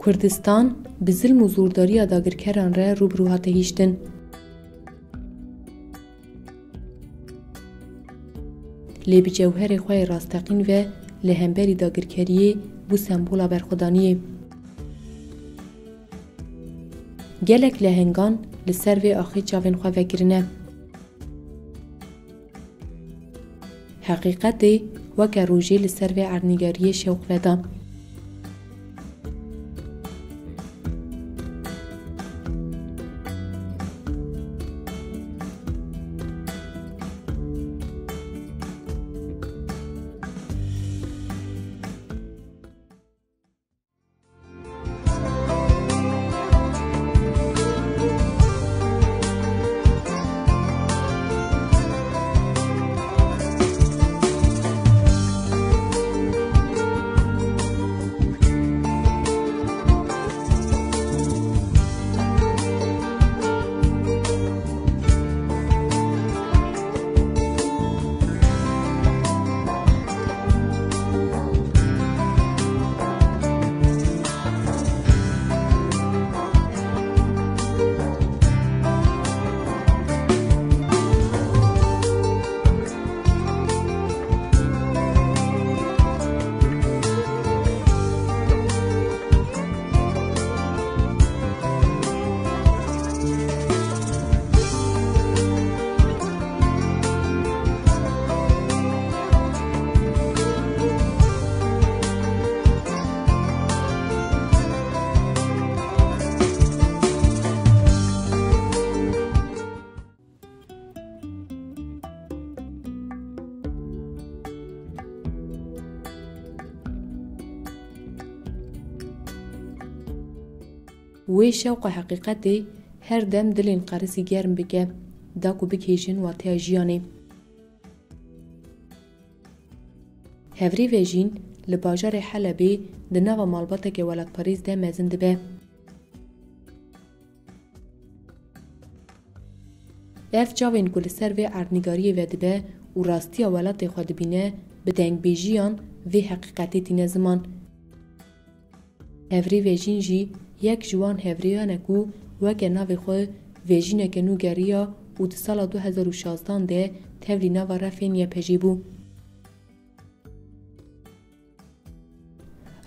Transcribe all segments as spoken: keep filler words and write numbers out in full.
Kurdistan bi zilm û zordariya dagirkeran re rû bi rû hate hiştin. Lê bi cewherê xwe yê rasteqîn ve li hemberî dagirkeriyê bû sembola berxwedaniyê. Gelek lehengan li ser vê axê çavên xwe vekirine. Heqîqetê weke rojê li ser vê erdnîgariyê şewq veda. Wê şewqa heqîqetê her dem dilên qerisî germ bike, da ku bigihêjin wateya jiyanê. Hevrê vejîn li bajarê Helebê di nava malbateke welatparêz de mezin dibe. Ev çavên ku li ser vê erdnîgariyê vedibe û rastiya welatê xwe dibîne, bi dengbêjiyan vê heqîqetê tîne ziman. Hevrê Vejîn jî yek ji wan hevrêyan e ku weke navê xwe Vejîneke nû geriya û di sala du hezar û şazdan de tevlî nava refên Y P J'ê bû.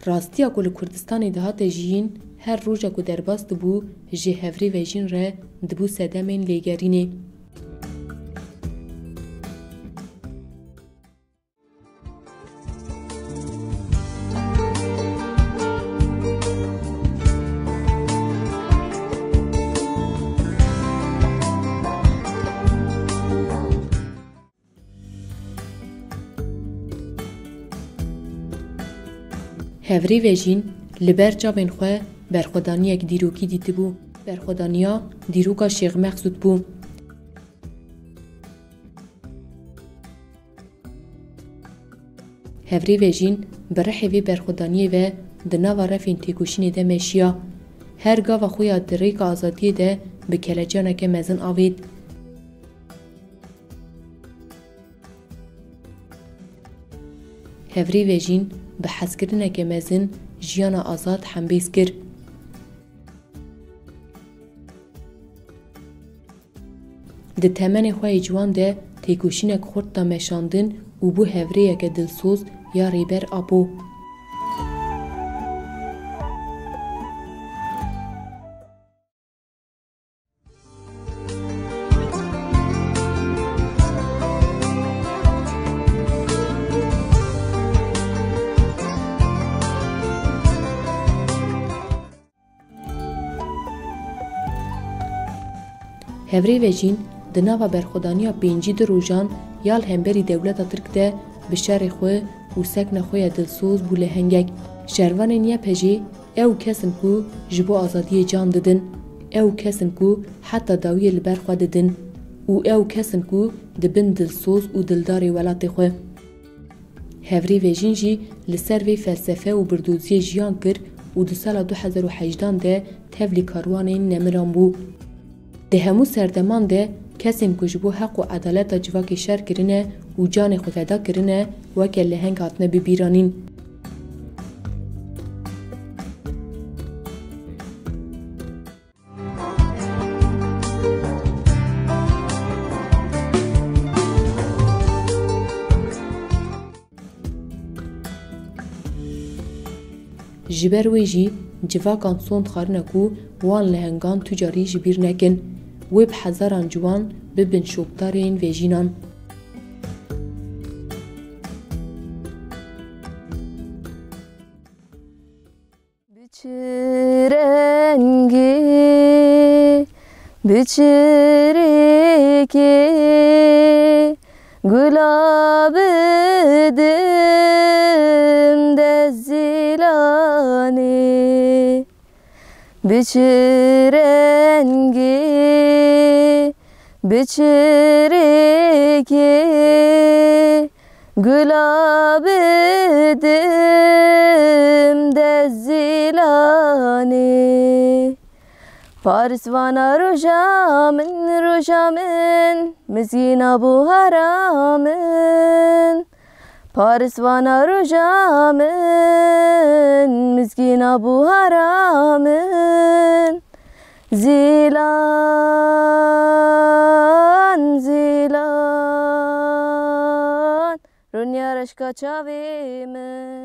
Rastiya ku li Kurdistanê dihate jiyîn, her roja ku derbas dibû, ji Hevrê Vejîn re dibû sedemên lêgerînê. Hevrê Vejîn li ber çavên xwe berxwedaniyek dîrokî dîtibû. Berxwedaniya dîroka Şêx Mexsûd bû. Hevrê Vejîn bi rihê vê berxwedaniyê ve di nava refên têkoşînê de meşiya. Her gava xwe ya di rêka azadiyê de bi kelecaneke mezin avêt. Hevrê Vejîn bi hezkirineke mezin jiyana azad hembêz kir. Di temenê xwe yê ciwan de têkoşînek xurt da meşandin û bû hevrêyeke dilsoz ya Rêber Apo. Hevrê Vejîn di nava berxwedaniya pêncî du rojan ya li hemberî dewleta Tirk de bi şerê xwe û sekna xwe ya dilsoz bû lehengek. Şervanên Y P J'ê ew kes in ku ji bo azadiyê can didin. Ew kes in ku heta dawiyê li ber xwe didin. Û ew kes in ku dibin dilsoz û dildarê welatê xwe. Hevrê Vejîn jî li ser vê felsefe û birdoziyê jiyan kir û di sala du hezar û hejdan de tevlî karwanên nemiran bû. Di hemû serdeman de kesên ku ji bo heq û edaleta civakê şer kirine û canê xwe feda kirine, weke leheng hatine bibîranîn. Ji ber wê jî civakan son dixwarine ku wan lehengan tu carî ji bîr nekin. Wê bi hezaran ciwan bibin şopdarên vejînan. Bi çi rengî, bi çi rêkê gula bidim dest zilanê? Bi çi rengî, bi çi rêkê gula bidim dest zilanê? Parisvana roja min, roja min, mizgîna buhara min. Parisvana roja min, mizgîna buhara min. Zilan, zilan, rûnya reşka çavê min.